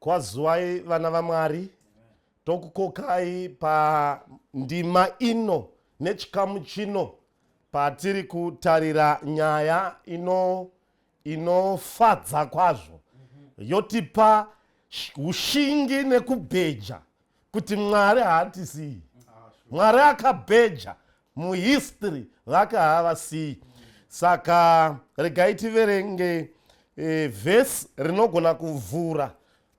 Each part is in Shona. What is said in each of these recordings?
Kwaziwai vana vaMwari, tokukokai pandima ino nechikamu chino patiri kutarira nyaya ino inofadza kwazvo, yotipa ushingi nekubheja kuti Mwari haatisiyi. Mwari akabheja muhistory vake, haavasiyi. Saka regai tiverenge vhesi rinogona kuvhura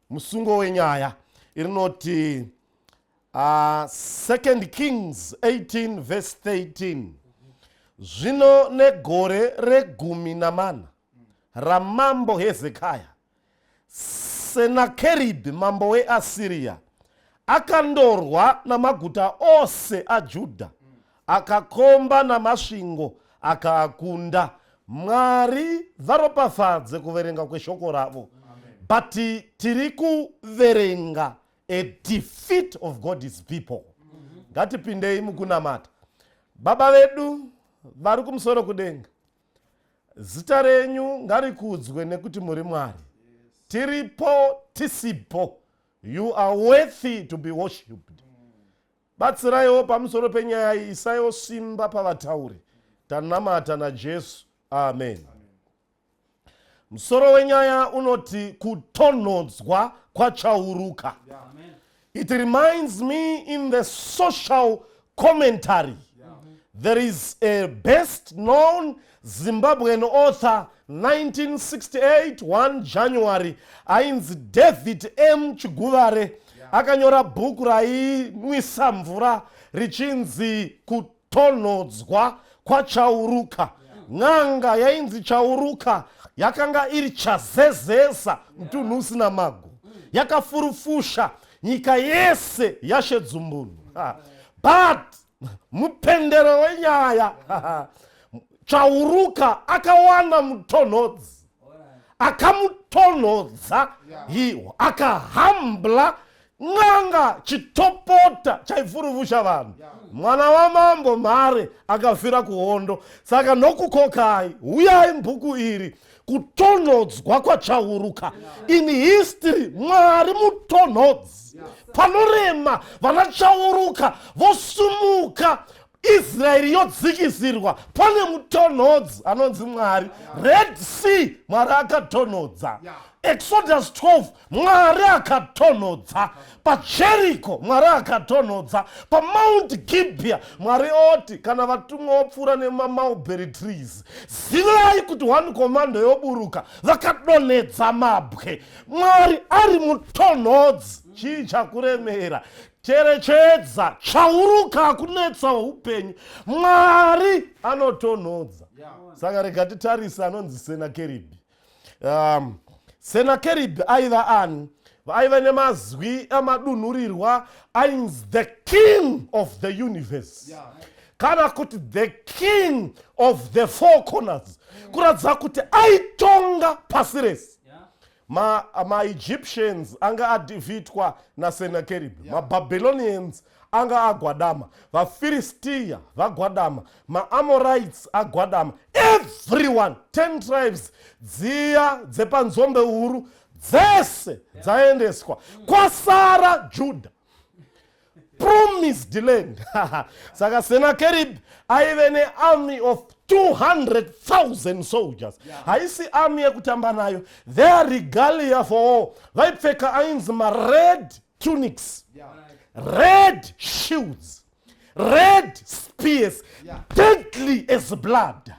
musungo wenyaya, rinoti Second Kings 18 verse 13: "Zvino negore re14 ramambo Hezekaya, Senakeribhi mambo weAsiriya akandorwa namaguta ose aJudha, akakomba namasvingo, akaakunda." Mwari varopafadze kuverenga kweshoko ravo. But tiri kuverenga a defeat of God's people. Ngatipindei mukunamata. Baba vedu vari kumusoro kudenga, zita renyu ngarikudzwe nekuti muri Mwari. Tiripo tisipo, you are worthy to be worshipped. Batsiraiwo pamusoro penyaya iyi, isaiwo simba pavatauri. Tanamata naJesu, amen. Musoro wenyaya unoti kutonhodzwa kwachauruka. It reminds me, in the social commentary, there is a best known Zimbabwean author, 1968 1 January, ainzi David M Chiguvare. Akanyora bhuku rainwisa mvura richinzi Kutonhodzwa kwaChauruka. N'anga yainzi Chauruka yakanga iri chazezesa mutunhu usina mago, yakafurufusha nyika yese yaShedzumbunu. But mupendero wenyaya, Chauruka akawana mutonhodzi akamutonhodza. Akahambla n'anga chitopota chaifurufusha vanhu. Mwana wamambo Mhare akafira kuhondo. Saka nokukokai, uyai mubhuku iri, Kutonhodzwa kwaChauruka. In history, Mwari mutonhodzi. Panorema, vana Chauruka vosumuka, Israeri yodzikisirwa. Pane mutonhodzi anonzi Mwari. Red Sea, Mwari akatonhodza. Exodus 12, Mwari akatonhodza. PaJericho, Mwari akatonhodza. PaMount Gibhia, Mwari oti kana vatumwa vapfuura nemamulberry trees, zivai kuti one commando yoburuka. Vakadonhedza mabwe. Mwari ari mutonhodzi. Chii chakuremera? Cherechedza, chauruka kunetsa upenyu, Mwari anotonhodza. Saka rega titarise anonzi Senakeribhi. Senakeribhi aiva ani? Aiva nemazwi amadunhurirwa ainzi the king of the universe, kana kuti the king of the four corners, kuratidza kuti aitonga pasi rese. MaEgyptians anga adefeatwa naSenakeribhi. MaBabylonians anga agwadama, vaFiristiya vagwadama, maAmorites agwadama, everyone, 10 tribes dziya dzepanzombe huru dzese dzaendeswa. Kwasara Judha, promised land. Saka Senakerib aive nearmy of 200,000 soldiers. Haisi army yekutamba nayo. Their regalia for all, vaipfeka ainzi mared tunics, red shields, red spears, deadly as blood.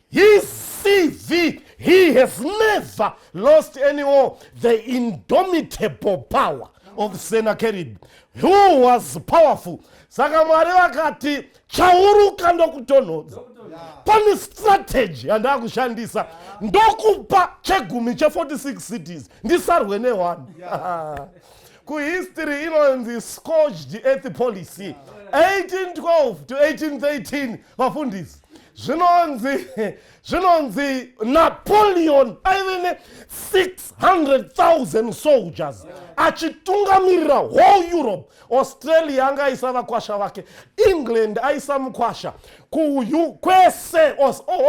His CV, he has never lost any war. The indomitable power of Sennacherib, who was powerful. Saka Mwari vakati, "Chauruka, ndokutonhodza. Pane strategy yandakushandisa. Ndokupa chegumi che46 cities, ndisarwe ne1." Kuhistory inonzi scorched earth policy, 1812 to 1813. Vafundisi, zvinonzi Napoleon aive ne600,000 soldiers achitungamirira whole Europe. Australia anga aisa vakwasha vake, England aisa mukwasha. Kuyu kwese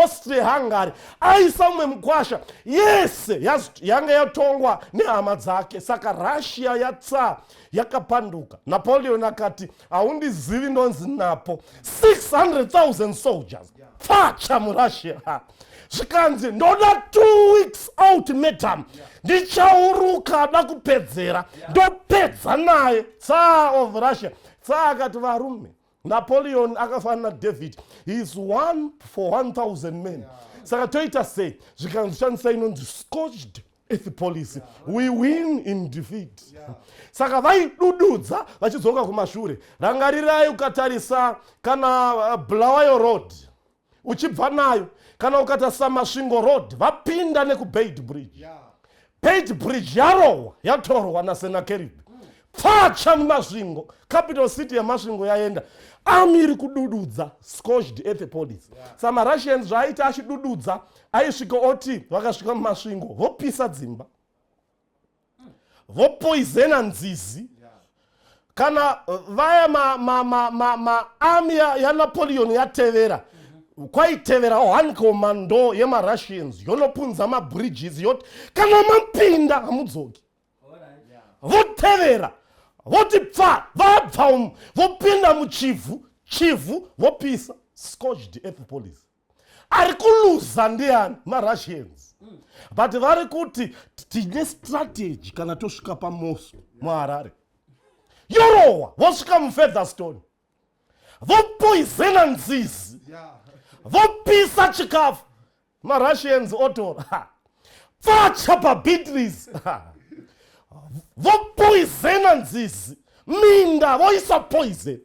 Austria Hungary aisa mumwe mukwasha yese yanga yatongwa nehama dzake. Saka Russia yatsa yakapanduka. Napoleon akati haundizivi, ndonzi napo 600,000 soldiers pfacha muRussia. Zvikanzi ndoda 2 weeks ultimatum, ndichauruka da kupedzera, ndopedza naye Tsar of Russia. Tsar akati, varume, Napoleon akafanana naDavid, he is one for 1000 men, saka toita sei? Zvikanzi shandisa inonzi scorched earth policy, we win in defeat. Saka vaidududza vachidzoka kumashure. Rangarirai, ukatarisa kana Bulawayo Road uchibva nayo, kana ukatarisa Masvingo Road, vapinda nekuBeitbridge. Beitbridge yarohwa, yatorwa naSenakerib. Pfacha muMasvingo, capital city yeMasvingo yaenda. Army iri kudududza, scorched earth policy. Saka maRussians zvaaita achidududza, aisvika oti vakasvika muMasvingo vopisa dzimba, vopoizena nzizi. Kana vaya maarmy ma, ma, ma, ma yaNapoleon yatevera, kwaitevera one commando yemaRussians yonopunza mabridges, yoti kana mapinda hamudzoki. Votevera, voti pfa, vabva umu vopinda muChivhu. Chivhu vopisa, scorched earth policy. Ari kuluza ndiani? MaRussians. But vari kuti tine strategy, kana tosvika paMoscow, muHarare yorohwa, vosvika muFeatherstone vopoizena nzizi, vopisa chikafu, maRussians otora. Pfacha paBeatrice, vopoizena nzizi, minda voisa poison,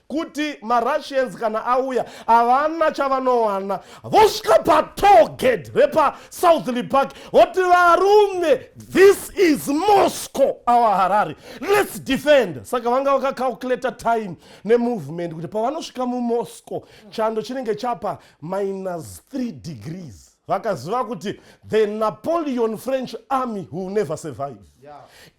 kuti maRussians kana auya havana chavanowana. Vosvika patollgate repaSouthlea Park, voti, varume, this is Moscow, our Harare, let's defend. Saka vanga vakacalculata time nemovement kuti pavanosvika muMoscow chando chinenge chapa minus 3 degrees. Vakaziva kuti the Napoleon French army will never survive.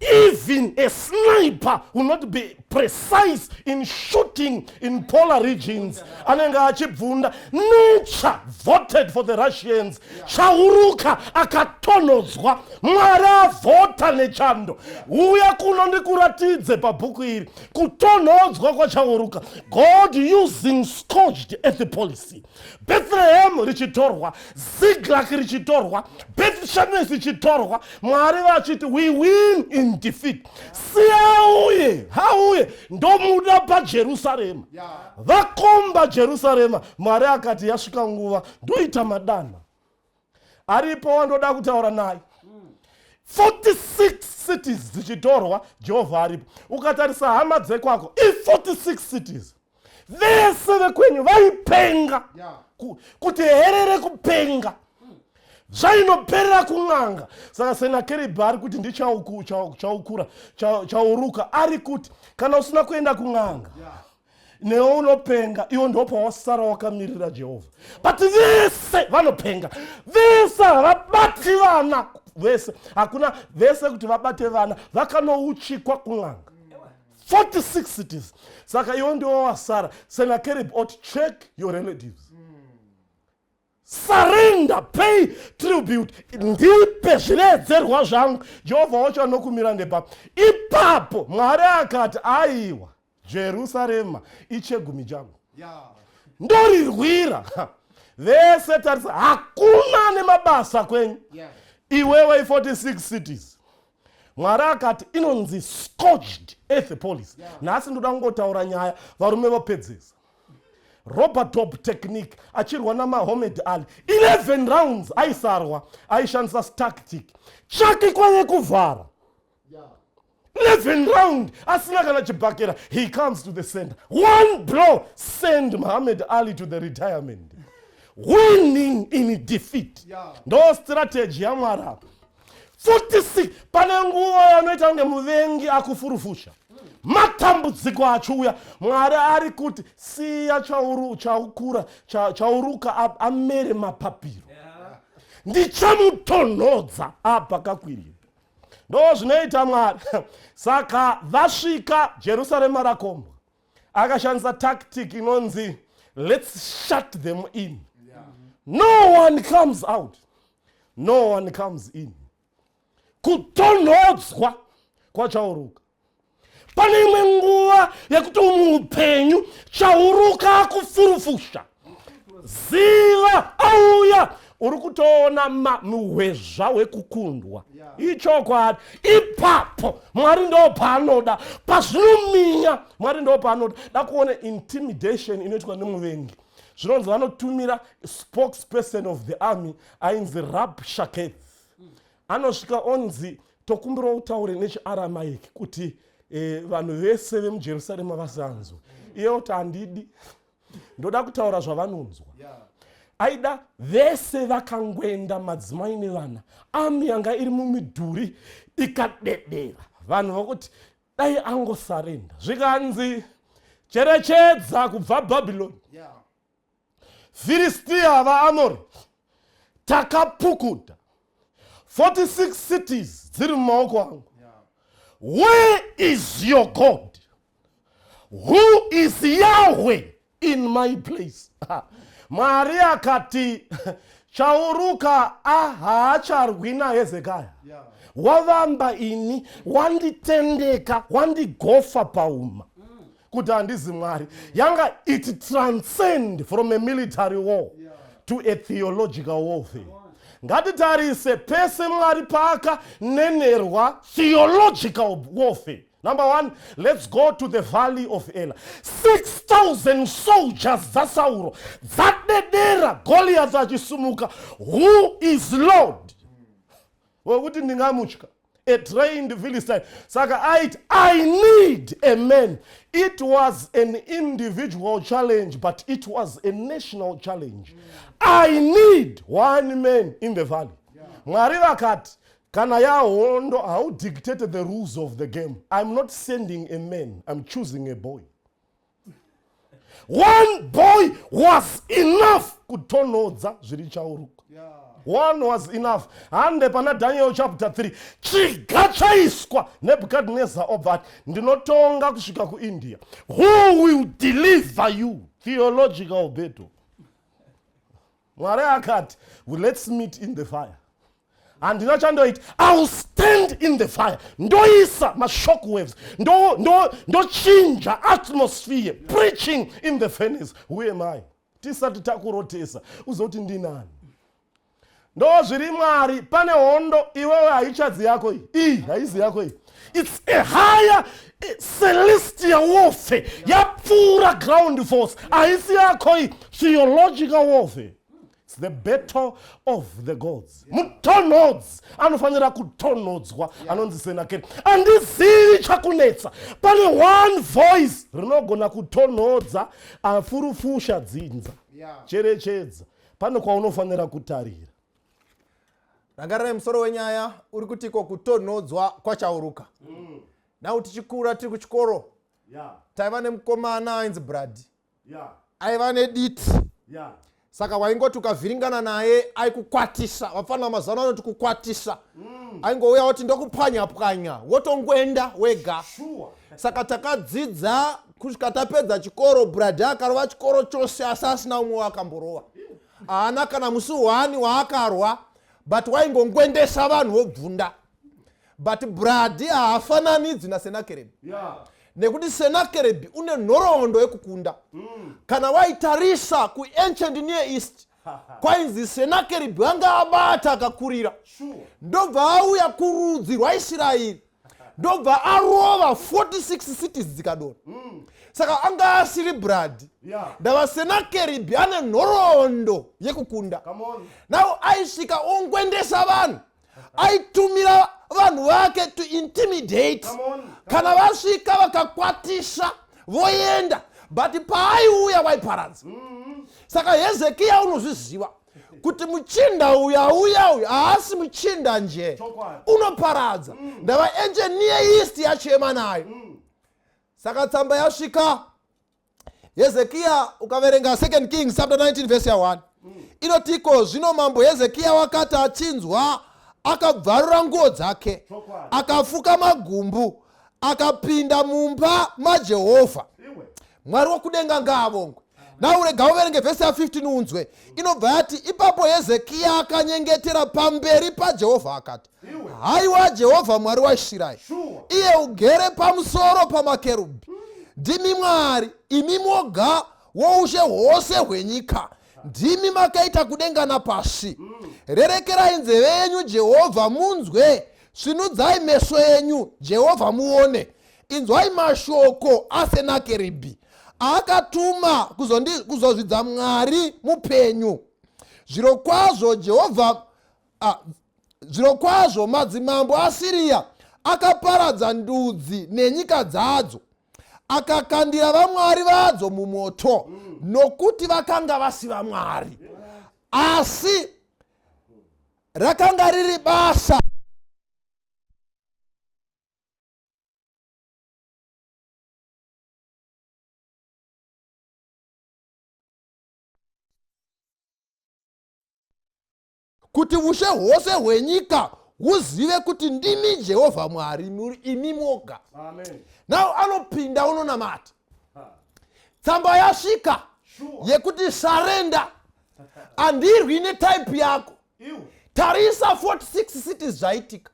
Even a sniper will not be precise in shooting in polar regions, anenge achibvunda. Nature voted for the Russians. Chauruka akatonhodzwa, Mwari avhota nechando. Uya kuno ndikuratidze pabhuku iri kutonhodzwa kwachauruka, God using scorched earth policy. Bethlehem richitorwa, Ziklag richitorwa, Beth Shemesh richitorwa, Mwari vachiti we win in defeat. Siyauye hauye, ndomuda paJerusarema. Vakomba Jerusarema, Mwari akati yasvika nguva ndoita madana. Aripo wandoda kutaura naye. 46 cities dzichitorwa, Jehovha aripo. Ukatarisa hama dzekwako, i46 cities, vese vekwenyu vaipenga. Kuti herere kupenga zvainoperera kun'anga. Saka Senakeribhi ari kuti ndichaukura chauruka, ari kuti kana usina kuenda kun'anga newe unopenga. Iwo ndopawasara wakamirira Jehovha, but vese vanopenga, vese havabati vana, vese hakuna, vese kuti vabate vana vakanouchikwa kun'anga, 46 cities. Saka iwe ndiwo wasara. Senakerib oti check your relatives, surrender, pay tribute, ndipe zviredzerwa zvangu. Jehovha wacho anokumira ndepapo ipapo. Mwari akati aiwa, Jerusarema ichegumi changu, ndorirwira. Vese tarisa, hakuna nemabasa kwenyu. Iwewe i46 cities, Mwari akati inonzi scorched earth policy. Nhasi ndoda kungotaura nyaya, varume vopedzesa. Rope-a-dope technique, achirwa naMuhammad Ali 11 rounds aisarwa, aishandisa tactic chake kwave kuvhara. 11 round asina kana chibhakera, he comes to the center, one blow send Muhammad Ali to the retirement, winning in defeat. Ndo strategy yaMwari apa. 46, pane nguva yanoita kunge muvengi akufurufusha, matambudziko achiuya, Mwari ari kuti siya chaukura chauruka amere mapapiro, ndichamutonhodza apa kakwirira. Ndo zvinoita Mwari. Saka vasvika Jerusarema rakombwa, akashandisa tactic inonzi Let's shut them in. No one comes out, no one comes in. Kutonhodzwa kwachauruka. Pane imwe nguva yekuti muupenyu chauruka akufurufusha, ziva auya, uri kutoona muhwezva hwekukundwa. Ichokwadi, ipapo Mwari ndo paanoda, pazvinominya Mwari ndo paanoda. Da kuona intimidation inoitwa nemuvengi. Zvinonzi vanotumira spokesperson of the army ainzi Rabshakeh. Anosvika onzi, "Tokumbira utaure nechiAramaic kuti vanhu vese vemuJerusarema vasanzwe." Iye oti, "Handidi, ndoda kutaura zvavanonzwa." Aida vese vakangwenda, madzimai nevana. Army yanga iri mumidhuri ikadedera, vanhu vokuti dai angosarenda. Zvikanzi, "Cherechedza, kubva Bhabhiloni, Firistiya, vaAmori, takapukuta 46 cities dziri mumaoko angu. Where is your God? Who is Yahweh in my place?" Mwari akati, "Chauruka haacharwi naHezekaya. Wavamba ini, wanditendeka, wandigofa pauma kuti handizi Mwari." Yanga it transcend from a military war to a theological warfare. Ngatitarise pese Mwari paakanenerwa theological warfare. Number one, let's go to the valley of Ela. 6000 soldiers dzaSauro dzadedera, Goliath achisumuka, "Who is Lord wekuti ndingamutya?" A trained Philistine. Saka aiti, "I need a man." It was an individual challenge, but it was a national challenge. "I need one man in the valley." Mwari vakati, "Kana yahondo, how dictate the rules of the game. I'm not sending a man, I'm choosing a boy." One boy was enough kutonhodza zviri chauruka. One was enough. Hande pana Daniel chapter 3. Chiga chaiswa, Nebhukadnezar obva ati, "Ndinotonga kusvika kuIndia. Who will deliver you?" Theological battle. Mwari akati, "Well, let's meet in the fire. Handina chandoita, I will stand in the fire, ndoisa mashock waves, ndochinja atmosphere, preaching in the furnace. Who am I?" Tisati takurotesa uzoti ndinani. Ndo zviri Mwari. Pane hondo iwewe haichadzi yako iyi, iyi haizi yako iyi. It's a higher celestial warfare, yapfuura ground force. Haisi yako iyi, theological warfare. It's the battle of the gods. Mutonhodzi anofanira kutonhodzwa anonzi Senakeri. Handizivi chakunetsa. Pane one voice rinogona kutonhodza afurufusha dzinza. Cherechedza, pane kwaunofanira kutarira. Rangarirai, musoro wenyaya uri kutiko kutonhodzwa kwachauruka. Nhau tichikura tiri kuchikoro, taiva nemukomana ainzi Brad. Aiva nediti. Saka waingoti ukavhiringana naye aikukwatisa. Vafana mazano anoti kukwatisa. Aingouya oti, "Ndokupwanya pwanya," wotongwenda wega. Saka takadzidza kusvika tapedza chikoro. Brad akarova chikoro chose, asi asina umwe waakamborova. Haana kana musi hwani waakarwa, but waingongwendesa vanhu vobvunda. But Brad haafananidzi naSenakerebi, nekuti Senakerebhi une nhoroondo yekukunda. Kana waitarisa kuAncient Near East, kwainzi Senakeribhi anga abata akakurira. Ndobva auya kurudzi rwaIsraeri, ndobva arova 46 cities dzikadonha. Saka anga asiri Brad. Ndava Senakeribhi ane nhoroondo yekukunda. Come on. Now aisvika ongwendesa vanhu, aitumira vanhu vake to intimidate. Come on. Kana vasvika vakakwatisa voenda, but paaiuya waiparadza. Saka Hezekiya unozviziva kuti muchinda uyu auya uyu haasi muchinda nje. Chokwadi. Unoparadza. Ndava Ancient Near East yachema nayo. Saka tsamba yasvika Hezekiya. Ukaverenga Second Kings chapter 19 verse ya 1, inotiko, "Zvino mambo Hezekiya wakati achinzwa, akabvarura nguo dzake, akafuka magumbu, akapinda mumba maJehovha." Iwe. Mwari wokudenga ngaavongwe. Now rega uverenge vhesi ya15 unzwe. Inobva yati, ipapo Hezekiya akanyengetera pamberi paJehovha akati, haiwa Jehovha Mwari waIsraeri, iye ugere pamusoro pamakerubhi, ndimi Mwari imi moga woushe hwose hwenyika, ndimi makaita kudenga napasi. Rerekerai nzeve yenyu, Jehovha, munzwe, svinudzai meso enyu, Jehovha, muone. Inzwai mashoko aSenakeribhi aakatuma kuzozvidza Mwari mupenyu. Zvirokwazvo Jehovha, zvirokwazvo madzimambo aSiriya akaparadza ndudzi nenyika dzadzo, akakandira vamwari vadzo mumoto, nokuti vakanga vasi vamwari, asi rakanga riri basa kuti ushe hwose hwenyika huzive kuti ndimi Jehovha Mwari, muri imi moga. Now anopinda, unonamata, tsamba yasvika yekuti surrender, handirwi netype yako. Tarisa 46 cities zvaitika,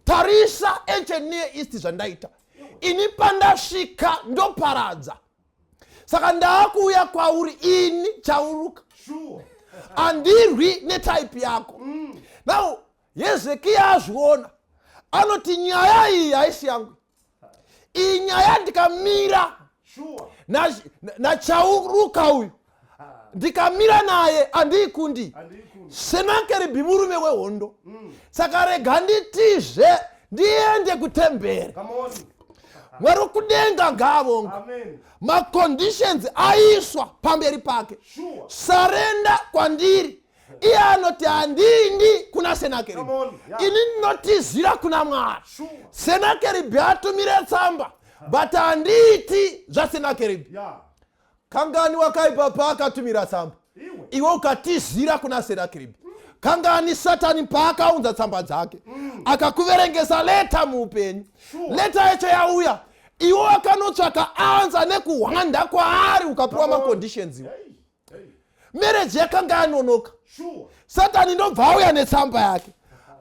tarisa Ancient Near East zvandaita ini, pandasvika ndoparadza. Saka ndaakuuya kwauri ini Chauruka, handirwi netype yako. Now Hezekiya azviona, anoti nyaya iyi haisi yangu iyi nyaya. Ndikamira naChauruka uyu, ndikamira naye handiikundi. Senakeribhi murume wehondo. Saka rega nditizve ndiende kutemberi. Mwari wekudenga ngaavonga. Maconditions aiswa pamberi pake: surrender kwandiri. Iye anoti handindi kuna Senakeribhi, ini ndinotizira kuna Mwari. Senakeribhi atumire tsamba, but handiiti zvaSenakeribhi. Kangani wakaipa paakatumira tsamba, iwe ukatizira kuna Senakeribhi? Kangani Satani paakaunza tsamba dzake, akakuverengesa letter muupenyu? Letter yacho yauya, iwe wakanotsvaka answer nekuhwanda kwaari, ukapiwa maconditions. Iwe, marriage yakanga yanonoka, Satani ndobva auya netsamba yake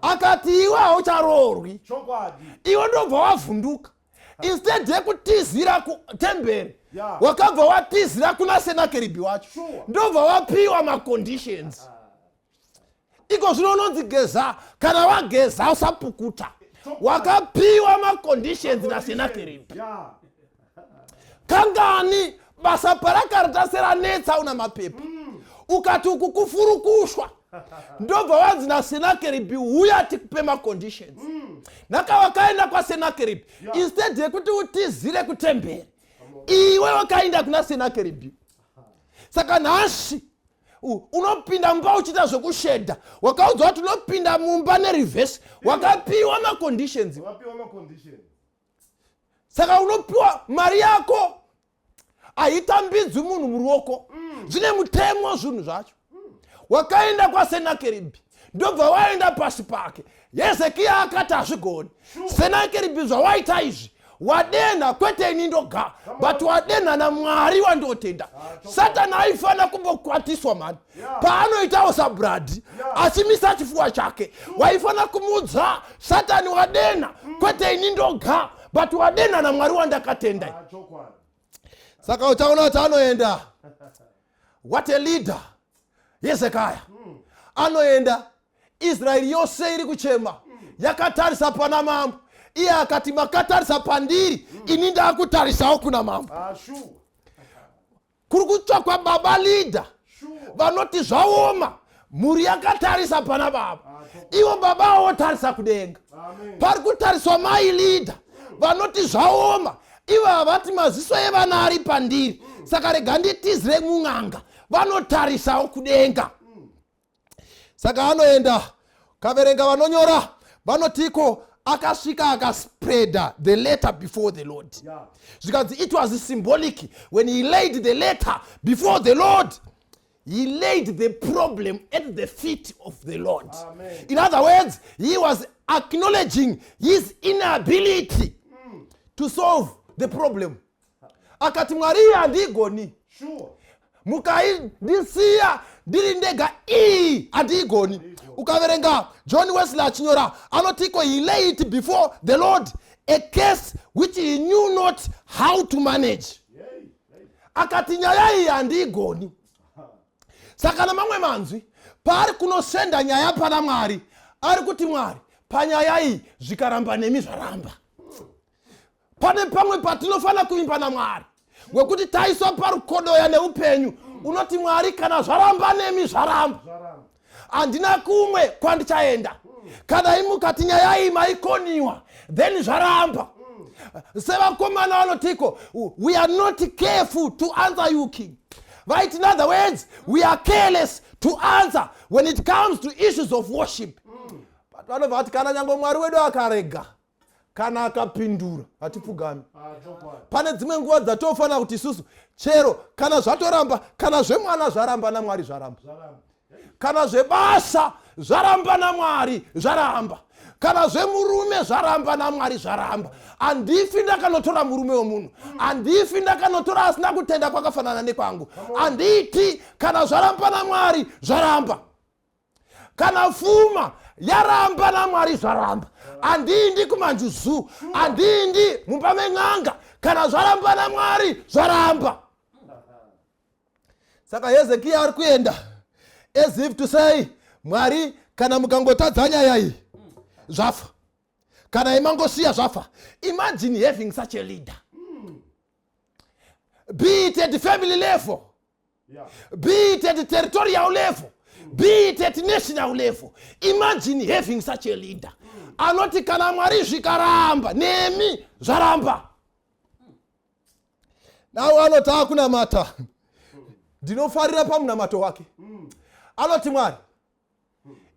akati iwe haucharoorwi. Iwe ndobva wavhunduka. Instead yekutizira kutemberi, wakabva watizira kuna Senakeribhi wacho, ndobva wapiwa maconditions. Iko zvino unonzi geza, kana wageza usapukuta. Wakapiwa maconditions naSenakeribhi. Kangani basa parakaita seranetsa, una mapepa, ukati uku kufurukushwa, ndobva wanzi naSenakeribhi uya tikupe maconditions. Naka wakaenda kwaSenakeribhi, instead yekuti utizire kutemberi, iwe wakaenda kuna Senakeribhi. Saka nhasi unopinda mumba uchiita zvekushedha, wakaudzwa kuti unopinda mumba nereverse. Wakapiwa maconditions. Saka unopiwa mari yako, haitambidzwi munhu muruoko, zvine mutemo zvinhu zvacho. Wakaenda kwaSenakeribhi, ndobva waenda pasi pake. Hezekiya akati hazvigoni, Senakeribhi, zvawaita izvi wadenha kwete ini ndoga, but wadenha naMwari wandotenda. Satani aifanira kumbokwatiswa mani paanoitawo sabradi achimisa chifuwa chake. Waifanira kumudza Satani, wadenha kwete ini ndoga, but wadenha naMwari wandakatenda. Saka uchaona kuti anoenda. What a leader Hezekaya! Anoenda, Israeri yose iri kuchema yakatarisa pana mambo. Iye akati, makatarisa pandiri, ini ndaakutarisawo kuna mambo. Kuri kutsvakwa baba leader vanoti zvaoma, mhuri yakatarisa pana baba, ivo baba votarisa kudenga. Pari kutariswa mai leader vanoti zvaoma, ivo havati maziso evana ari pandiri, saka rega nditizire mun'anga. Vanotarisawo kudenga. Saka anoenda, kaverenga vanonyora vanotiko akasvika akaspreada the letter before the Lord. Zvikanzi it was symbolic. When he laid the letter before the Lord, he laid the problem at the feet of the Lord. Amen. In other words, he was acknowledging his inability to solve the problem. Akati, Mwari, handigoni. Mukaindisiya ndiri ndega, iyi handiigoni. Ukaverenga John Wesley achinyora, anotiko he laid before the Lord a case which he knew not how to manage. Akati, "Nyaya iyi handiigoni." Saka namamwe manzwi, paari kunosenda nyaya pana Mwari, ari kuti, "Mwari, panyaya iyi zvikaramba nemi, zvaramba." Pane pamwe patinofanira kuvimba naMwari, wekuti taiswa parukodoya neupenyu, unoti, "Mwari, kana zvaramba nemi, zvaramba. Handina kumwe kwandichaenda. Kana imukati nyaya iyi maikoniwa, then zvaramba." Sevakomana vanotiko, "We are not careful to answer you, king." Right? In other words, we are careless to answer when it comes to issues of worship. But vanobva vati, "Kana nyange Mwari wedu akarega kana akapindura, hatipfugami." Pane dzimwe nguva dzatofanira kuti isusu, chero kana zvatoramba, kana zvemwana zvaramba naMwari, zvaramba. Kana zvebasa zvaramba naMwari, zvaramba. Kana zvemurume zvaramba naMwari, zvaramba. Handifi ndakanotora murume wemunhu, handifi ndakanotora asina kutenda kwakafanana nekwangu. Handiti kana zvaramba naMwari, zvaramba. Kana pfuma yaramba naMwari, zvaramba. Handindi kumanjuzu, handindi mumba men'anga. Kana zvaramba naMwari, zvaramba. Saka Hezekiya ari kuenda as if to say, "Mwari, kana mukangotadza nyaya iyi, zvafa. Kana imangosiya, zvafa." Imagine having such a leader, be it at family level, be it at territorial level, be it at national level. Imagine having such a leader anoti, "Kana Mwari zvikaramba nemi, zvaramba." Nawo anoti akunamata. Ndinofarira pamunamato wake, anoti, "Mwari,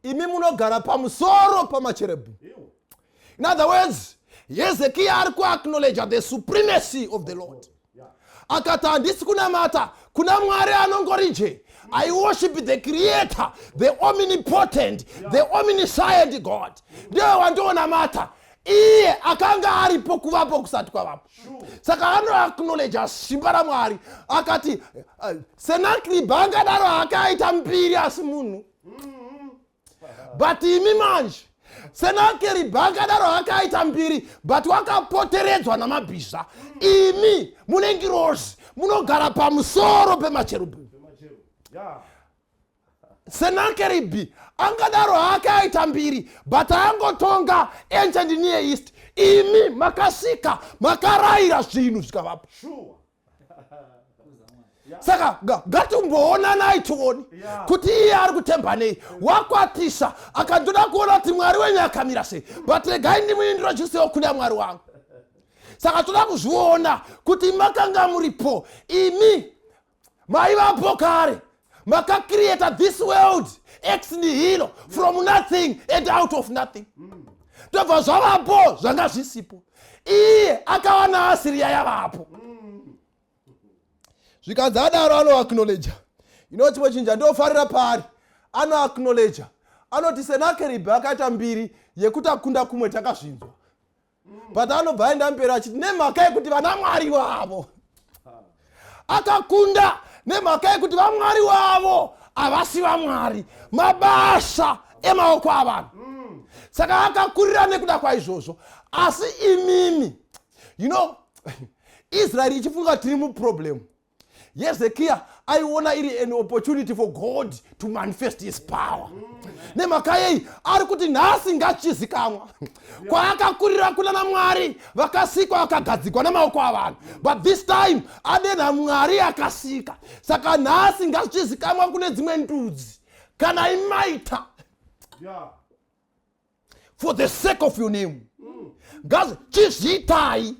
imi munogara pamusoro pamacherubhi." In other words, Hezekiya ari kuacknowledge the supremacy of the Lord. Akati, "Handisi kunamata kuna Mwari anongori nje. I worship the creator, the omnipotent, the omniscient God. Ndiye wandionamata, iye akanga aripo kuvapo kusati kwavapo." Saka anoacknowledge simba raMwari. Akati, "Senakeribhi angadaro akaita mbiri, asi munhu, but imi manje, Senakeribhi akadaro akaita mbiri, but wakapoteredzwa namabhiza. Imi mune ngirozi, munogara pamusoro pemacherubhi." Senakeribhi angadaro akaita mbiri, but angotonga Ancient Near East. Imi makasika, makarayira zvinhu zvikavapo. Saka ngatimboonanai tione kuti iye ari kutemba nei. Wakwatisa, akandoda kuona kuti Mwari wenyu akamira sei, but regai ndimuintroducewo kune Mwari wangu. Saka toda kuzviona kuti makanga muripo imi, maivapo kare, makacreata this world ex nihilo, from nothing and out of nothing. Tobva zvavapo zvanga zvisipo. Iye akawana Asiriya yavapo. Zvikanzi adaro, anoacknowledja. Ino chimwe chinhu chandofarira paari, anoacknowledja. Anoti, "Senakeribhi akaita mbiri yekuti akunda kumwe, takazvinzwa." But anobva aenda mberi achiti, "Nemhaka yekuti vana mwari wavo akakunda, nemhaka yekuti vamwari wavo havasi vamwari, mabasa emaoko avanhu. Saka akakurira nekuda kwaizvozvo. Asi imimi." Israeri ichifunga tiri muproblem, Hezekiya aiona iri an opportunity for God to manifest his power. Nemhaka yei? Ari kuti, "Nhasi ngachizikamwa kwaakakurira kuna namwari vakasikwa, vakagadzikwa namaoko avanhu, but this time adenha Mwari akasika. Saka nhasi ngazvichizikamwa kune dzimwe ndudzi, kana imaita for the sake of your name, ngazvichizviitai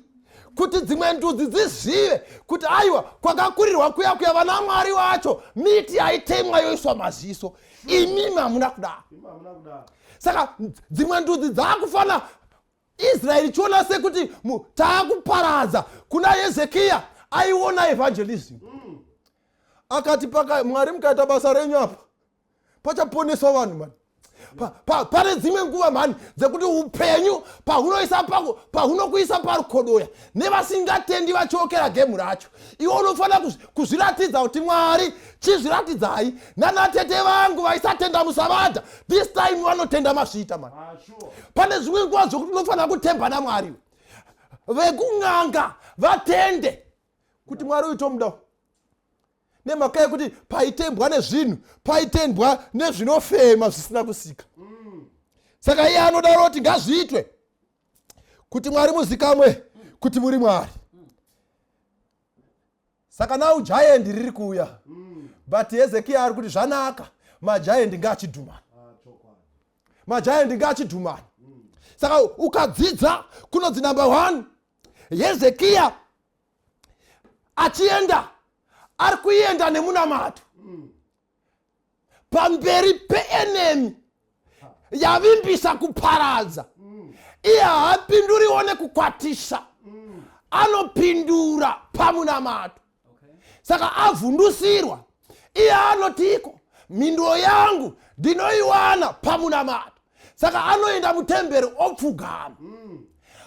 kuti dzimwe ndudzi dzizive kuti aiwa, kwakakurirwa kuya kuya, vana mwari wacho miti yaitemwa yoiswa maziso. Imimi hamuna kudaro." Saka dzimwe ndudzi dzaakufana Israeri ichiona sekuti taakuparadza. Kuna Hezekiya aiona evangelism. Akati, "Paka Mwari mukaita basa renyu apa, pachaponeswa vanhu mani." Pane dzimwe nguva mhani dzekuti upenyu pahunoisa pahunokuisa parukodoya nevasingatendi vachiokera gemhu racho, iwe unofanira kuzviratidza kuti Mwari chizviratidzai. Nanatete vangu vaisatenda musavadha, this time vanotenda masvita mani. Pane zvimwe nguva zvokuti unofanira kutemba naMwari, vekun'anga vatende kuti Mwari uyu tomuda, nemhaka yekuti paitembwa nezvinhu, paitendwa nezvinofema zvisina kusika. Saka iye anodaro kuti ngazviitwe kuti Mwari muzikamwe kuti muri Mwari. Saka now giant riri kuuya, but Hezekiya ari kuti zvanaka, magiant ngaachidhumana, magiant ngaachidhumana. Saka ukadzidza kunonzi number one, Hezekiya achienda, ari kuenda nemunamato pamberi peenemy yavimbisa kuparadza. Iye haapinduriwo nekukwatisa, anopindura pamunamato. Saka avhundusirwa, iye anotiko, "Mhinduro yangu ndinoiwana pamunamato." Saka anoenda mutemberi, opfugama.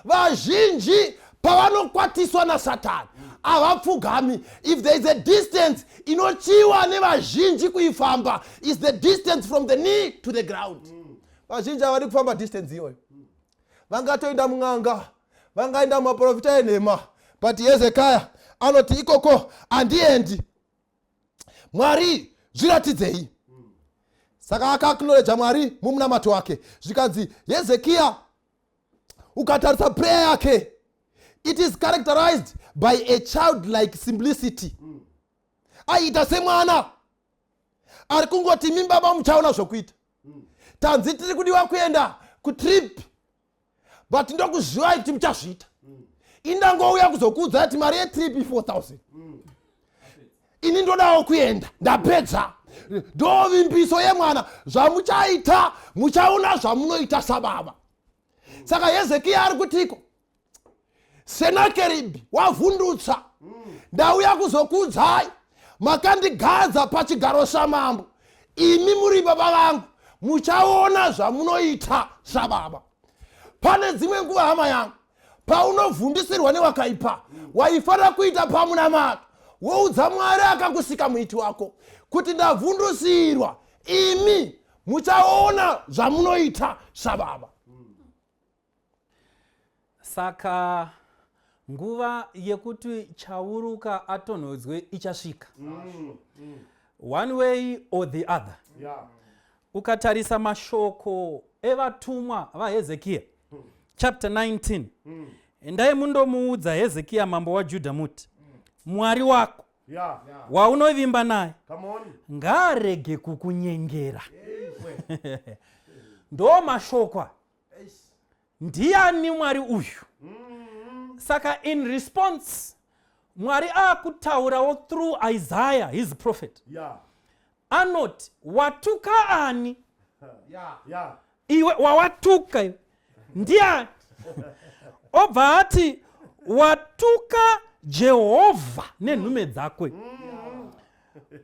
Vazhinji pavanokwatiswa naSatani havapfugami. If there is a distance inochiwa nevazhinji kuifamba, is the distance from the knee to the ground. Vazhinji havadi kufamba distance iyoyo. Vangatoenda mun'anga, vangaenda mumaprofita enhema, but Hezekaya anoti, "Ikoko handiendi. Mwari, zviratidzei." Saka akaacknowledga Mwari mumunamato wake. Zvikanzi Hezekiya, ukatarisa prayer yake, it is characterized by a childlike simplicity. Aiita semwana ari kungoti, "Mimbaba, muchaona zvokuita. Tanzi tiri kudiwa kuenda kutrip, but ndokuzivai kuti muchazviita. Indangouya kuzokuudzai kuti mari yetrip 4000, ini ndodawo kuenda. Ndapedza." Ndo vimbiso yemwana, zvamuchaita muchaona zvamunoita sababa. Saka Hezekiya ari kutiko, "Senakeribhi wavhundutsa, ndauya kuzokuudzai makandigadza pachigaro samambo. Imi muri baba vangu, muchaona zvamunoita sababa." Pane dzimwe nguva, hama yangu, paunovhundisirwa newakaipa, waifanira kuita pamunamato, woudza Mwari akakusika, muiti wako, kuti ndavhundusirwa, imi muchaona zvamunoita sababa. Saka nguva yekuti Chauruka atonhodzwe ichasvika one way or the other. Ukatarisa mashoko evatumwa vaHezekiya, chapter 19, "Endai mundomuudza Hezekiya mambo waJudha muti, Mwari wako waunovimba naye Come on. ngaarege kukunyengera." Ndo mashoko aya. Ndiani Mwari uyu? Saka in response, Mwari akutaurawo through Isaiah, his prophet. Anoti, "Watuka ani?" Iwe wawatuka iwe ndiani? Obva ati, "Watuka Jehovha nenhume dzakwe.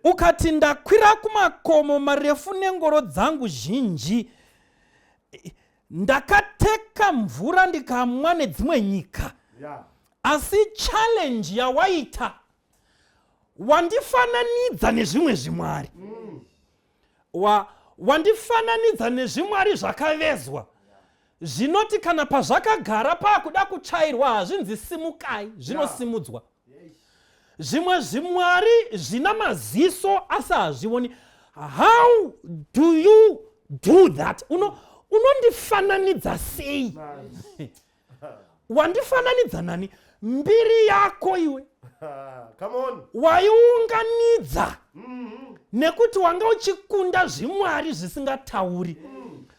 Ukati, 'Ndakwira kumakomo marefu nengoro dzangu zhinji, ndakateka mvura ndikamwa nedzimwe nyika.' Asi challenge yawaita, wandifananidza nezvimwe zvimwari, wandifananidza nezvimwari zvakavezwa, zvinoti kana pazvakagara paakuda kutsvairwa, hazvinzi simukai, zvinosimudzwa. Zvimwe zvimwari zvina maziso asi hazvioni. How do you do that? Unondifananidza sei? Wandifananidza nani? Mbiri yako iwe Come on. waiunganidza nekuti wanga uchikunda zvimwari zvisingatauri.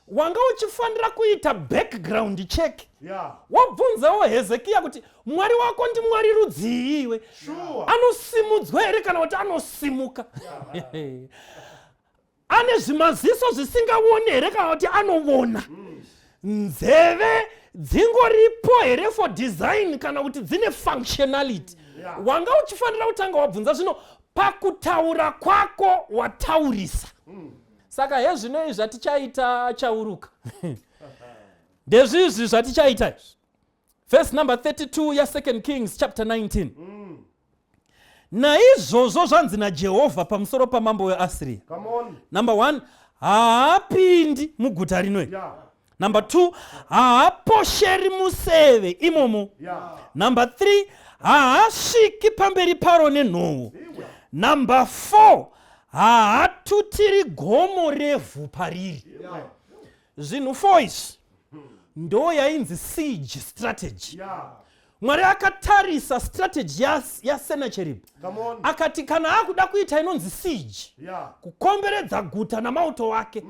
Wanga uchifanira kuita background check, wobvunzawo Hezekiya kuti, 'Mwari wako ndimwari rudzii iwe? Anosimudzwa here kana kuti anosimuka? Ane zvimaziso zvisingaoni here kana kuti anovona? Nzeve dzingoripo here for design kana kuti dzine functionality?" Wanga uchifanira kutanga wabvunza. Zvino pakutaura kwako wataurisa. Saka hezvino izvi zvatichaita, Chauruka, ndezvizvi zvatichaita izvi. Verse number 32 ya2 Kings chapter 19. Naizvozvo zvanzi naJehovha pamusoro pamambo weAsiriya: Come on. Number 1, haapindi muguta rino iri. Number 2, haaposheri museve imomo. Number 3, haasviki pamberi paro nenhovo. Number 4, haatutiri gomo revhu pariri. Zvinhu 4 izvi ndo yainzi siege strategy. Mwari akatarisa strategy yaSenacherib Come on. akati kana akuda kuita inonzi siege, kukomberedza guta namauto ake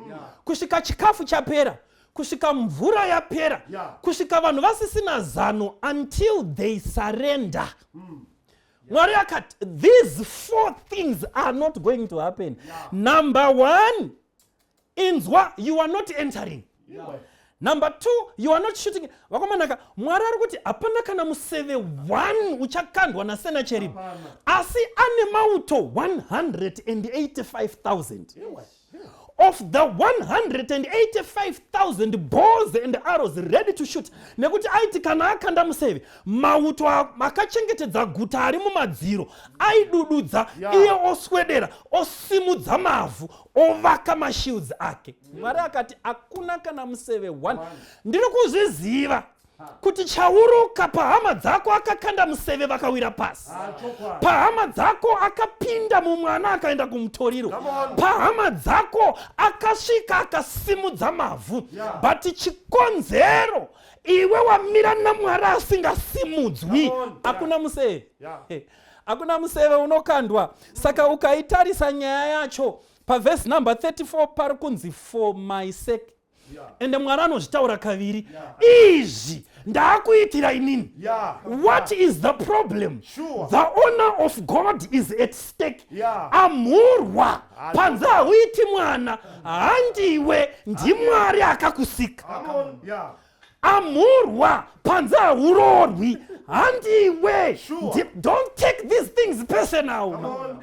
kusvika chikafu chapera, kusvika mvura yapera, kusvika vanhu vasisina zano, until they surrender. Mwari akati these four things are not going to happen. Number one, inzwa, you are not entering. Number two, you are not shooting. Vakomanaka, Mwari ari kuti hapana kana museve 1 uchakandwa naSenacherib, asi ane mauto 185,000. Of the 185,000 bows and arrows ready to shoot, nekuti aiti kana akanda museve, mauto akachengetedza guta ari mumadziro aidududza, iye oswedera, osimudza mavhu, ovaka mashields ake. Mwari akati hakuna kana museve 1. Ndiri kuzviziva kuti Chauruka, pahama dzako akakanda museve vakawira pasi. Ah, chokwadi. Pahama dzako akapinda mumwana akaenda kumutoriro. Come on. Pahama dzako akasvika akasimudza mavhu. But chikonzero iwe wamira naMwari asingasimudzwi, Come on. hakuna museve. Hakuna museve unokandwa. Saka ukaitarisa nyaya yacho pavhesi number 34, pari kunzi "for my sake". Ende Mwari anozvitaura kaviri: izvi ndaakuitira inini. What is the problem? The honor of God is at stake. Amhurwa panze, hauiti mwana, handiwe, ndiMwari akakusika. Come on. Amhurwa panze, haurorwi, handiwe. Don't take these things personal. Come on.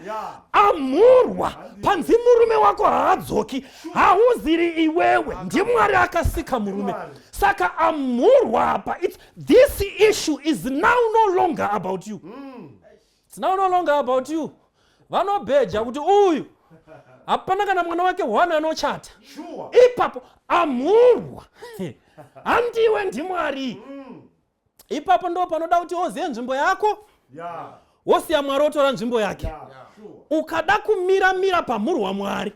Amhurwa panzi murume wako haadzoki, hauziri iwewe, ndiMwari akasika murume. Mwari. Saka amhurwa apa, this issue is now no longer about you. It's now no longer about you. Vanobheja kuti uyu hapana kana mwana wake one anochata. Ipapo amhurwa, handiwe, ndiMwari. Ipapo ndo panoda kuti woziye nzvimbo yako, wosiya Mwari otora nzvimbo yake. Ukada kumira-mira pamhurwa Mwari,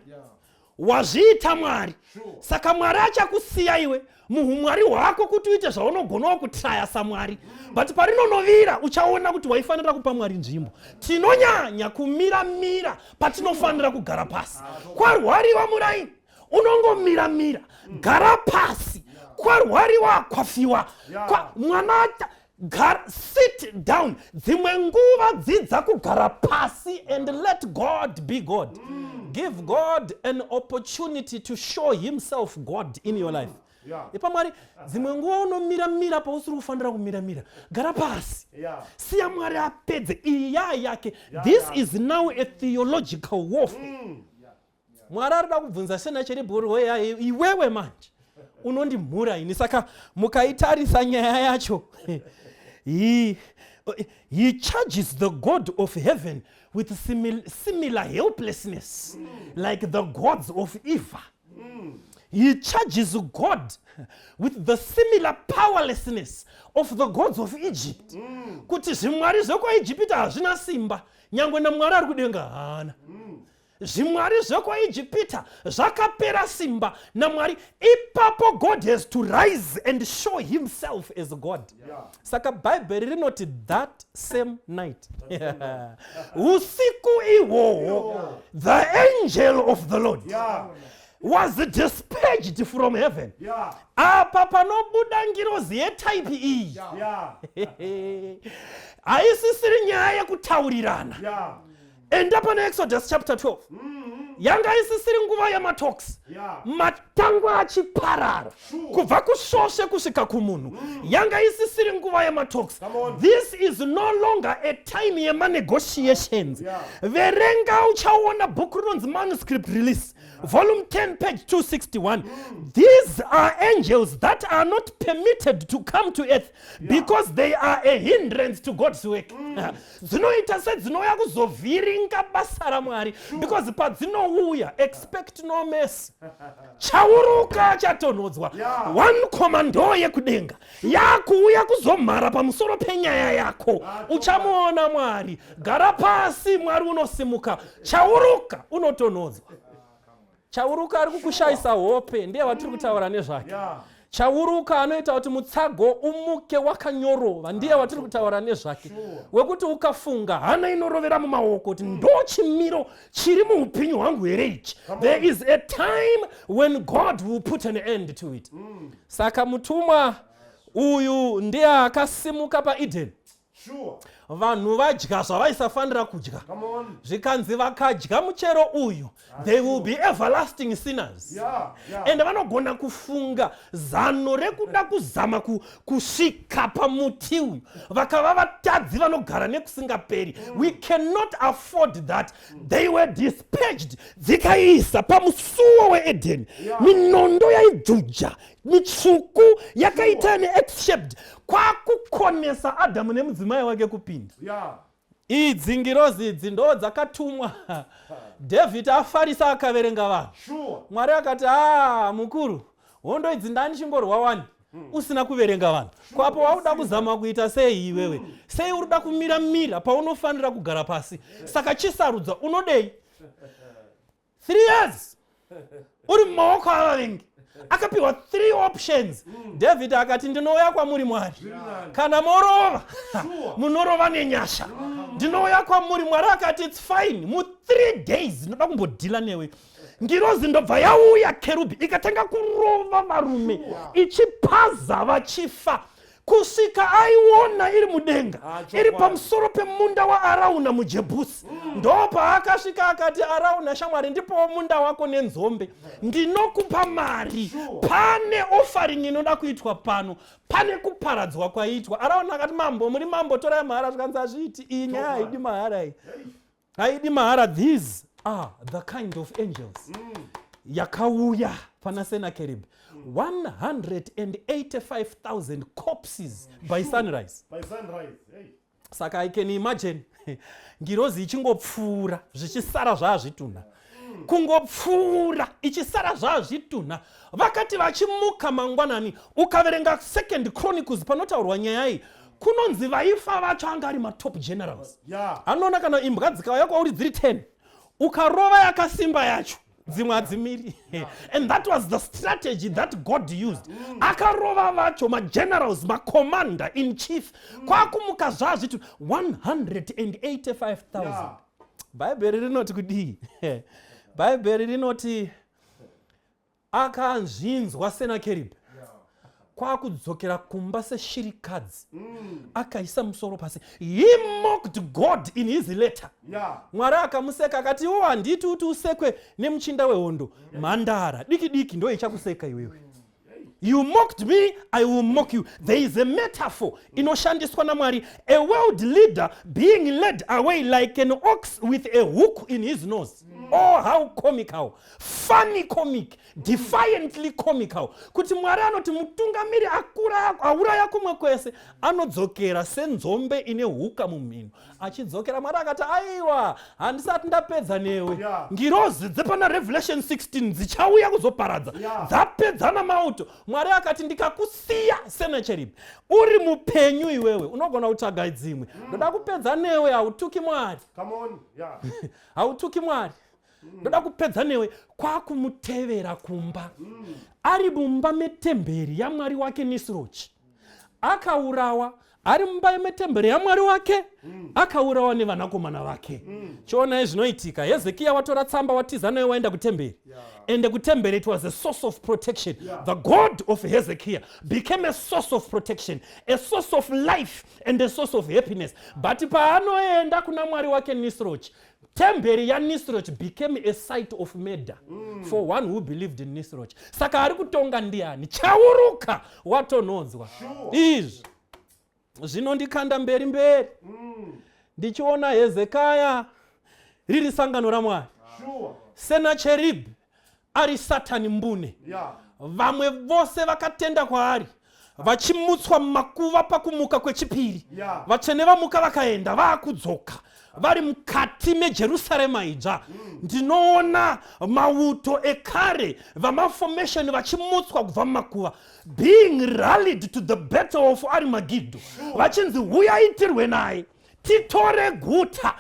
wazviita Mwari. Saka Mwari achakusiya iwe muumwari hwako kuti uite zvaunogonawo kutraya saMwari, but parinonovira uchaona kuti waifanira kupa Mwari nzvimbo. Tinonyanya kumira-mira patinofanira kugara pasi. Kwarwariwa muraini, unongomira-mira. Gara pasi. Kwarwariwa, kwafiwa, mwana sit down. Dzimwe nguva dzidza kugara pasi and let God be God. Give God an opportunity to show himself God in your life. Ipa Mwari. Dzimwe nguva unomira-mira pausiri kufanira kumira-mira. Gara pasi. Siya Mwari apedze iyi yaa yake. This is now a theological warfare. Mwari arida kubvunza Senacheribhi, iwewe manje unondimhura ini. Saka mukaitarisa nyaya yacho, he charges the God of heaven with similar helplessness like the gods of Eva. He charges God with the similar powerlessness of the gods of Egypt, kuti zvimwari zvekwaIjipita hazvina simba, nyangwe naMwari ari kudenga haana. Zvimwari zvekwaIjipita zvakapera simba naMwari. Ipapo God has to rise and show himself as God. Saka Bhaibheri rinoti that same night, usiku ihwohwo, the angel of the Lord was dispatched from heaven. Apa panobuda ngirozi yetype iyi, haisisiri nyaya yekutaurirana. Enda pane Exodus chapter 12. Yanga isisiri nguva yematalks. Matangwa achiparara kubva kusvosve kusvika kumunhu. Yanga isisiri nguva yematalks. This is no longer a time yemanegotiations. Verenga uchaona bhuku rinonzi Manuscript Release, volume 10, page 261. These are angels that are not permitted to come to earth because they are a hindrance to God's work. Dzinoita sedzinouya kuzovhiringa basa raMwari, because padzinouya, expect no mercy. Chauruka chatonhodzwa. One commando yekudenga yakuuya kuzomhara pamusoro penyaya yako. Uchamuona Mwari. Gara pasi, Mwari unosimuka. Chauruka unotonhodzwa. Chauruka ari kukushayisa hope ndiye watiri kutaura nezvake. Chauruka anoita kuti mutsago umuke wakanyorova ndiye watiri kutaura nezvake, wekuti ukafunga hana inorovera mumaoko kuti ndo chimiro chiri muupenyu hwangu here ichi? There is a time when God will put an end to it. Saka mutumwa uyu ndiye akasimuka paEden vanhu vadya zvavaisafanira kudya. Come on. Zvikanzi vakadya muchero uyu, they will be everlasting sinners. Ende vanogona kufunga zano rekuda kuzama kusvika pamuti uyu, vakava vatadzi vanogara nekusingaperi. We cannot afford that. They were dispatched. Dzikaisa pamusuwo weEdeni minondo yaidzuja mitsvuku yakaita neX-shaped, kwakukonesa Adhamu nemudzimai wake kupinda. Idzi ngirozi idzi ndo dzakatumwa. David afarisa akaverenga vanhu. Mwari akati, "A mukuru, hondo idzi ndanichingorwa wani usina kuverenga vanhu. Kwapo wauda kuzama kuita sei iwewe? Sei uri kuda kumira mira paunofanira kugara pasi? Saka chisarudza, unodei? 3 years uri mumaoko avavengi." Akapiwa three options. David akati, "Ndinouya kwamuri, Mwari. Kana morova, munorova nenyasha. Ndinouya kwamuri." Mwari akati, "It's fine. Mu3 days ndinoda kumbodhila newe." Ngirozi ndobva yauya, kerubhi, ikatanga kurova varume ichipaza vachifa kusvika aiona iri mudenga, iri pamusoro pemunda waArauna muJebhusi. Ndo paakasvika akati, "Arauna shamwari, ndipowo munda wako nenzombe, ndinokupa mari. Pane offering inoda kuitwa pano, pane kuparadzwa kwaitwa." Arauna akati, "Mambo, muri mambo, torai mahara." Zvikanzi, "Hazviiti, iyi nyaya haidi mahara, iyi haidi mahara." These are the kind of angels yakauya pana Senakerib. 185,000 corpses by sunrise. By sunrise. Hey. Saka I can imagine ngirozi ichingopfuura zvichisara zvaazvitunha, kungopfuura ichisara zvaazvitunha. Vakati vachimuka mangwanani, ukaverenga Second Chronicles panotaurwa nyaya iyi, kunonzi vaifa vacho anga ari matop generals. Anoona kana imbwa dzikauya kwauri dziri 10, ukarova yakasimba yacho, dzimwe hadzimiri. And that was the strategy that God used. Akarova vacho magenerals, macommander in chief, kwakumuka zvazviti 185,000. Bhaibheri rinoti kudii? Bhaibheri rinoti akanzvinzwa Senakeribhi, kwakudzokera kumba seshirikadzi, akaisa musoro pasi. He mocked God in his letter. Mwari akamuseka akati, "Iwo handiti kuti usekwe nemuchinda wehondo, mhandara diki diki ndo ichakuseka iwewe. You mocked me, I will mock you." There is a metaphor inoshandiswa naMwari: a world leader being led away like an ox with a hook in his nose. Oh, how comical, funny, comic, defiantly comical, kuti Mwari anoti mutungamiri akura auraya kumwe kwese anodzokera senzombe ine huka mumhino achidzokera. Mwari akati, "Aiwa, handisati ndapedza newe." Ngirozi dzepana Revelation 16 dzichauya kuzoparadza. Dzapedza namauto. Mwari akati, "Ndikakusiya, Senacherib, uri mupenyu iwewe, unogona kutsvaga dzimwe. Ndoda kupedza newe. Hautuki Mwari." Come on. Hautuki Mwari. Ndoda kupedza newe. Kwakumutevera kumba, ari mumba metemberi yamwari wake Nisrochi. Akaurawa ari mumba metemberi yamwari wake. mm. Akaurawa nevanakomana vake. Chionai zvinoitika. Hezekiya watora tsamba, watiza nayo, waenda kutemberi. Ende kutemberi it was a source of protection. The God of Hezekiah became a source of protection, a source of life and a source of happiness. But paanoenda kuna Mwari wake Nisroch, temberi yaNisroch became a site of murder for one who believed in Nisroch. Saka ari kutonga ndiani? Chauruka watonhodzwa. Izvi zvinondikanda mberi mberi ndichiona Hezekaya riri sangano raMwari. Senacherib ari Satani mbune. Vamwe vose vakatenda kwaari vachimutswa mumakuva pakumuka kwechipiri. Vatsvene vamuka vakaenda, vaakudzoka vari mukati meJerusarema idzva. Ndinoona mauto ekare vamaformation vachimutswa kubva mumakuva, being rallied to the battle of Armageddon, vachinzi huyaitirwe naye titore guta.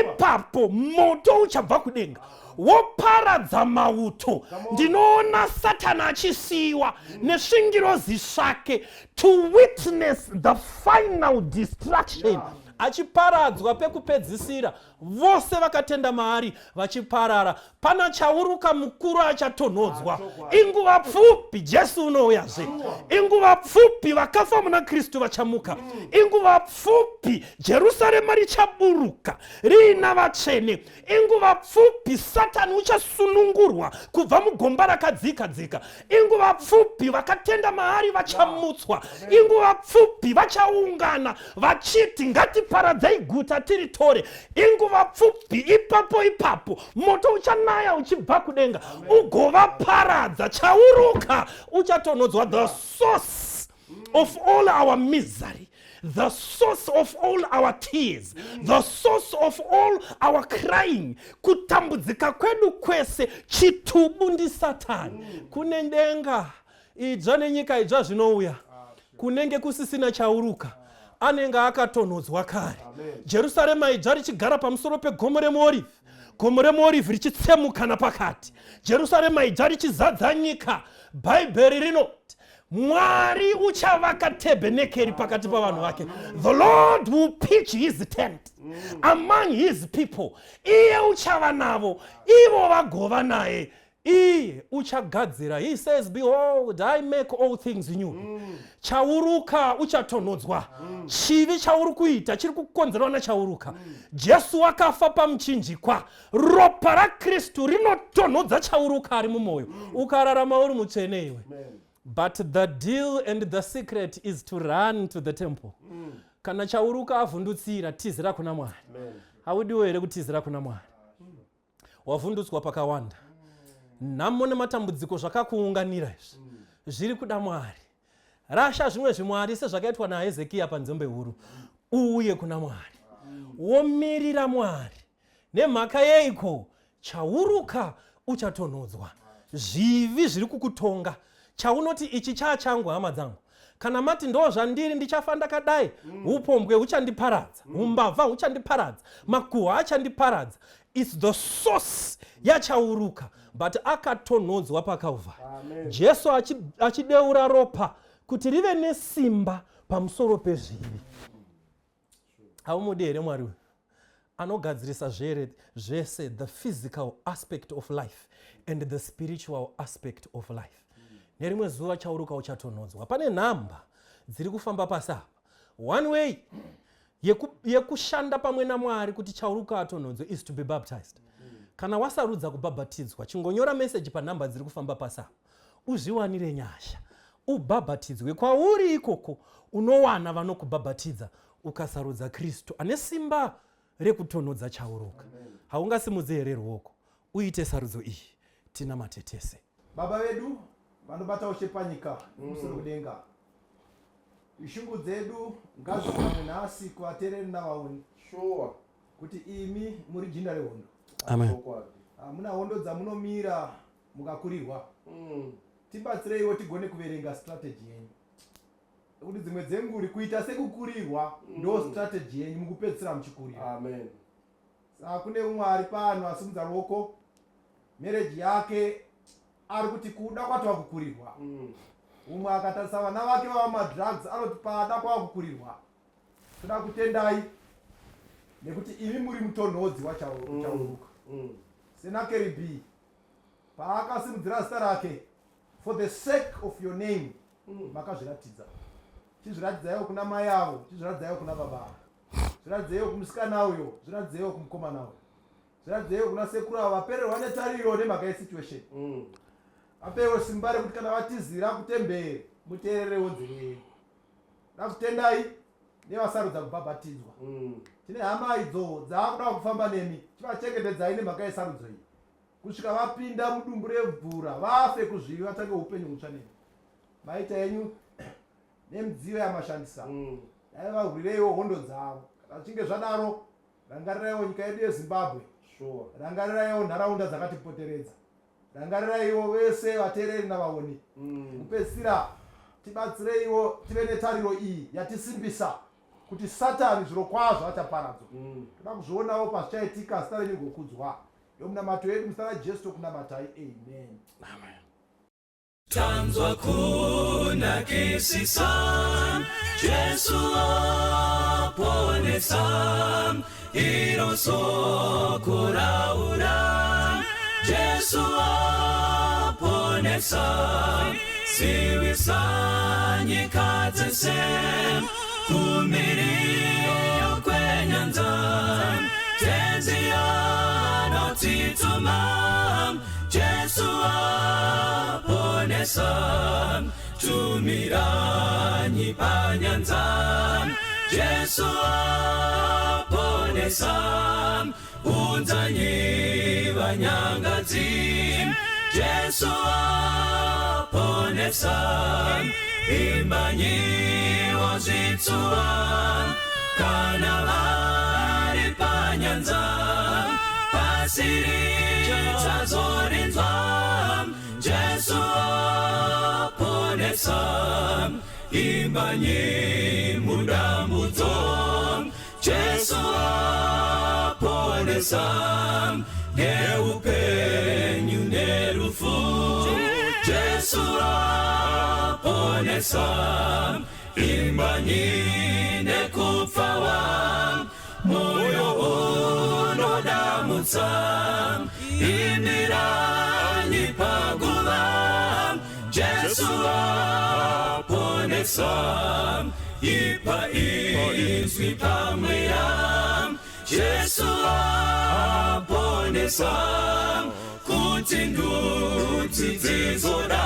Ipapo moto uchabva kudenga woparadza mauto. Ndinoona Satani achisiyiwa nesvingirozi zvake to witness the final destruction, achiparadzwa pekupedzisira, vose vakatenda maari vachiparara. Pana chauruka mukuru achatonhodzwa. Inguva pfupi Jesu unouyazve. Inguva pfupi vakafa muna Kristu vachamuka. Inguva pfupi Jerusarema richaburuka riina vatsvene. Inguva pfupi Satani uchasunungurwa kubva mugomba rakadzika dzika. Inguva pfupi vakatenda maari vachamutswa. Inguva pfupi vachaungana vachiti, "Ngatiparadzai guta tiritore." Inguva pfupi, ipapo ipapo moto uchanaya uchibva kudenga ugovaparadza. Chauruka uchatonhodzwa. The source of all our misery, the source of all our tears, the source of all our crying, kutambudzika kwedu kwese, chitubu ndiSatani. Kune denga idzva nenyika idzva zvinouya, kunenge kusisina chauruka, anenge akatonhodzwa kare. Jerusarema idzva richigara pamusoro pegomo remuorivhi, gomo remuorivhi richitsemuka napakati, Jerusarema idzva richizadza nyika. Bhaibheri rinoti Mwari uchavaka tebhenekeri pakati pavanhu vake. The Lord will pitch his tent among his people. Iye uchava navo, ivo vagova naye. Iye uchagadzira. He says, "Behold, I make all things new." Chauruka uchatonhodzwa. Chivi chauri kuita chiri kukonzerwa nachauruka. Jesu wakafa pamuchinjikwa. Ropa raKristu rinotonhodza chauruka ari mumwoyo. Ukararama uri mutsvene iwe. But the deal and the secret is to run to the temple. Kana chauruka avhundutsira, tizira kuna Mwari. Haudiwo here kutizira kuna Mwari? Wavhundutswa pakawanda, nhamo nematambudziko zvakakuunganira izvi, zviri kuda Mwari. Rasha zvimwe zvimwari sezvakaitwa naHezekiya panzombe huru, uuye kuna Mwari, womirira Mwari. Nemhaka yeiko? Chauruka uchatonhodzwa. Zvivi zviri kukutonga, chaunoti ichi chaa changu. Hama dzangu, kana mati ndo zvandiri, ndichafa ndakadai, upombwe huchandiparadza, umbavha huchandiparadza, makuhwa achandiparadza, it's the source yachauruka. But akatonhodzwa paKalvari, Jesu achideura ropa kuti rive nesimba pamusoro pezvivi. Haumudi here Mwari uyu anogadzirisa zvere zvese, the physical aspect of life and the spiritual aspect of life? Nerimwe zuva chauruka uchatonhodzwa. Pane nhamba dziri kufamba pasi apa. One way yekushanda pamwe naMwari kuti chauruka atonhodzwe is to be baptized. Kana wasarudza kubhabhatidzwa, chingonyora meseji panhamba dziri kufamba pasi apa, uzviwanire nyasha, ubhabhatidzwe. Kwauri ikoko unowana vanokubhabhatidza ukasarudza Kristu ane simba rekutonhodza chauruka. Haungasimudzi here ruoko uite sarudzo iyi? Tinamate tese. Baba vedu vanobata ushe panyika kumusoro kudenga, shungu dzedu ngadzikamwe nhasi kuvateereri navaoni kuti imi muri jinda rehondo. Amen. Hamuna hondo dzamunomira mukakurirwa. Tibatsireiwo tigone kuverenga strategy yenyu, nekuti dzimwe dzenguri kuita sekukurirwa ndo strategy yenyu, mukupedzisira muchikurira. Amen. Saka kune umwe ari pano asimudza ruoko, marriage yake ari kuti kuda kwatova kukurirwa. Umwe akatarisa vana vake vava madrugs, anoti pada kwava kukurirwa. Toda kutendai. Nekuti imi muri mutonhodzi waChauruka. Senakeribhi paakasimudzira zita rake for the sake of your name, makazviratidza. Chizviratidzaiwo kuna mai avo, chizviratidzaiwo kuna baba avo, zviratidzaiwo kumusikana uyo, zviratidzaiwo kumukomana uyo, zviratidzaiwo kuna sekuru avo vapererwa netariro nemhaka yesituation. Vapewo simba rekuti kana vatizira kutemberi, muteererewo nzeve yenyu. Ndakutendai nevasarudza kubhabhatidzwa. Tine hama idzo dzaakuda kufamba nemi, chivachengetedzai nemhaka yesarudzo iyi kusvika vapinda mudumbu remvura, vafe kuzvivi, vatange upenyu hutsva nemi. Maita yenyu nemidziyo yamashandisa. Dai varwireiwo hondo dzavo. Kana zvichinge zvadaro, rangariraiwo nyika yedu yeZimbabwe. Rangariraiwo nharaunda dzakatipoteredza. Rangariraiwo vese vateereri navaoni. Kupedzisira, tibatsireiwo tive netariro iyi yatisimbisa kuti Satani zviro kwazvo achaparadzwa. Toda kuzvionawo pazvichaitika, zita renyu rigokudzwa. Ndomunamato yedu muzita raJesu tokunamatai, amen. Amen. Tanzwa kunakisisa, Jesu aponesa, iro soko raura. Jesu aponesa, siwisa nyika dzese, kumiriyo kwenyanza, tenzi anotituma. Jesu aponesa, tumiranyi panyanza. Jesu aponesa, unzanyi vanyangadzi. Jesu aponesa, imbanyi wazvitsuwa, kana vari panyanza, pasiri chazorinzwa. Jesu aponesa, imbanyi mudambudzo. Jesu aponesa, neupenyu nerufu. Jesu aponesa, imbanyi nekupfawa, moyo unodamutsa, imiranyi paguva. Jesu aponesa, ipa izwi pamweya. Jesu aponesa, kuti ndudzi dzizoda.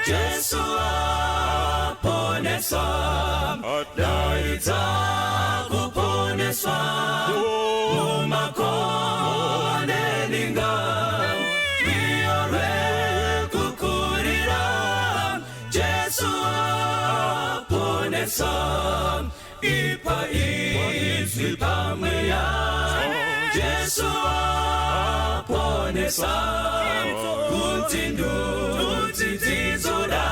Jesu aponesa, daidza kuponeswa mumakore ninga, rwiyo rwekukurira. Jesu aponesa, ipa izwi pamweya. Jesu aponesa, kuti ndudzi dzizoda.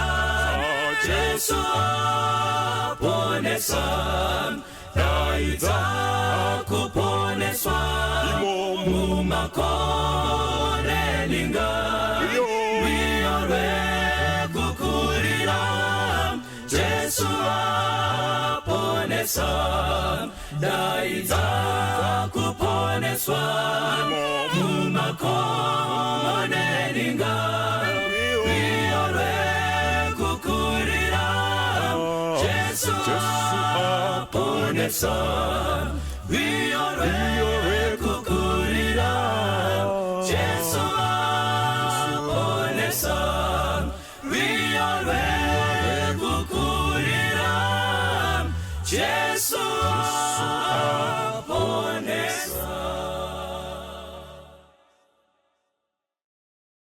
Jesu aponesa, daidza kuponeswa mumakore ninga, rwiyo rwekukurira. Jesu aponesa, daidza kuponeswa mumakore ninga, rwiyo rwekukurira. Jesu aponesa, rwiyo rwekukurira. Jesu